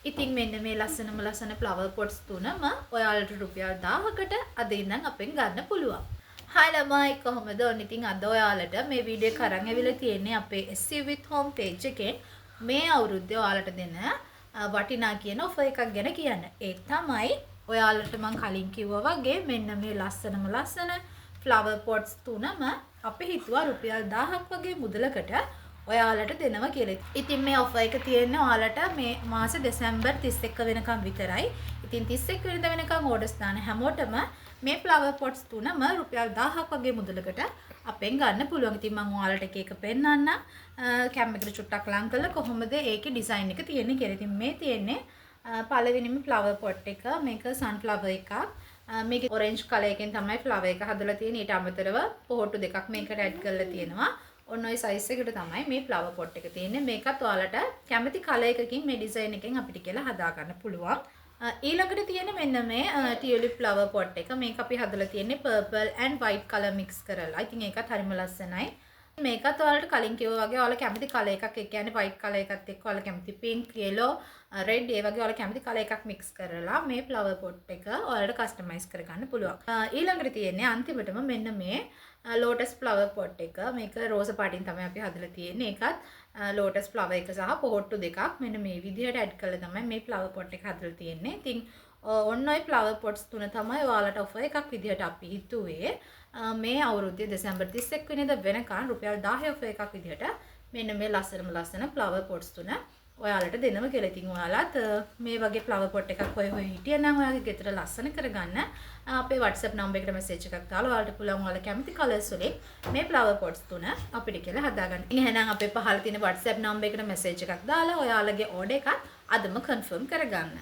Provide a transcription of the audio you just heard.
ඉතින් මෙන්න මේ ලස්සනම ලස්සන ෆ්ලවර් පොට්ස් තුනම ඔයාලට රුපියල් 1000කට අද ඉඳන් අපෙන් ගන්න පුළුවන්. හායි ළමයි, කොහොමද? ඔන්න ඉතින් අද ඔයාලට මේ වීඩියෝ එක අරන් ඇවිල්ලා තියෙන්නේ අපේ SC with home page එකෙන් මේ අවුරුද්දේ ඔයාලට දෙන වටිනා කියන ඔෆර් එකක් ගැන කියන්න. ඒ තමයි ඔයාලට මං කලින් කිව්වා වගේ මෙන්න මේ ලස්සනම ලස්සන ෆ්ලවර් පොට්ස් තුනම අපි හිතුවා රුපියල් 1000ක් වගේ මුදලකට ඔයාලට දෙනවා කියලා. ඉතින් මේ ඔෆර් එක තියෙන්නේ ඔයාලට මේ මාසේ දෙසැම්බර් 31 වෙනකම් විතරයි. ඉතින් 31 වෙනිදා වෙනකම් ඕඩර්ස් දාන හැමෝටම මේ ෆ්ලවර් පොට්ස් තුනම රුපියල් 1000ක් වගේ මුදලකට අපෙන් ගන්න පුළුවන්. ඉතින් මම ඔයාලට එක එක පෙන්නන්නම්. කැම් එකට චුට්ටක් ලං කරලා කොහොමද ඒකේ ඩිසයින් එක තියෙන්නේ කියලා. ඉතින් මේ තියෙන්නේ පළවෙනිම ෆ්ලවර් පොට් එක. මේක සන්ෆ්ලවර් එකක්. මේකේ ඔරෙන්ජ් කලර් එකෙන් තමයි ෆ්ලවර් එක හදලා තියෙන්නේ. ඊට අමතරව පොහොට්ටු දෙකක් මේකට ඇඩ් කරලා තියෙනවා. ඔන්න ඔය සයිස් එකට තමයි මේ ෆ්ලවර් පොට් එක තියෙන්නේ. මේකත් ඔයාලට කැමති කලර් එකකින් මේ ඩිසයින් එකෙන් අපිට කියලා හදා ගන්න පුළුවන්. ඊළඟට තියෙන මෙන්න මේ ටියුලිප් ෆ්ලවර් පොට් එක. මේක අපි හදලා තියෙන්නේ purple and white colour mix කරලා. ඉතින් ඒකත් හරිම ලස්සනයි. මේකත් ඔයාලට කලින් කිව්වා වගේ ඔයාලා කැමති කලර් එකක්, ඒ කියන්නේ වයිට් කලර් එකත් එක්ක ඔයාලා කැමති පින්ක්, යෙලෝ, රෙඩ් ඒ වගේ ඔයාලා කැමති කලර් එකක් මික්ස් කරලා මේ ෆ්ලවර් පොට් එක ඔයාලට කස්ටමයිස් කරගන්න පුළුවන්. ඊළඟට තියෙන්නේ අන්තිමටම මෙන්න මේ ලෝටස් ෆ්ලවර් පොට් එක. මේක රෝස පාටින් තමයි අපි හදලා තියෙන්නේ. ඒකත් ලෝටස් ෆ්ලවර් එක සහ පොහොට්ටු දෙකක් මෙන්න මේ විදිහට ඇඩ් කරලා තමයි මේ ෆ්ලවර් පොට් එක හදලා තියෙන්නේ. ඉතින් ඔන්න ඔය ෆ්ලවර් පොට්ස් තුන තමයි ඔයාලට ඔෆර් එකක් විදිහට අපි හිතුවේ මේ අවුරුද්දේ දෙසැම්බර් 31 වෙනිදා වෙනකන් රුපියල් 10 ඔෆර් එකක් විදිහට මෙන්න මේ ලස්සනම ලස්සන ෆ්ලවර් පොට්ස් තුන ඔයාලට දෙනවා කියලා. ඉතින් ඔයාලත් මේ වගේ ෆ්ලවර් පොට් එකක් හොය හොය හිටියනම් ඔයාගේ ගෙදර ලස්සන කරගන්න අපේ WhatsApp number එකට මැසේජ් එකක් දාලා ඔයාලට පුළුවන් ඔයාලා කැමති කලර්ස් වලින් මේ ෆ්ලවර් පොට්ස් තුන අපිට කියලා හදාගන්න. ඉතින් එහෙනම් අපේ පහළ තියෙන WhatsApp number එකට මැසේජ් එකක් දාලා ඔයාලගේ ඕඩර් එකත් අදම කන්ෆර්ම් කරගන්න.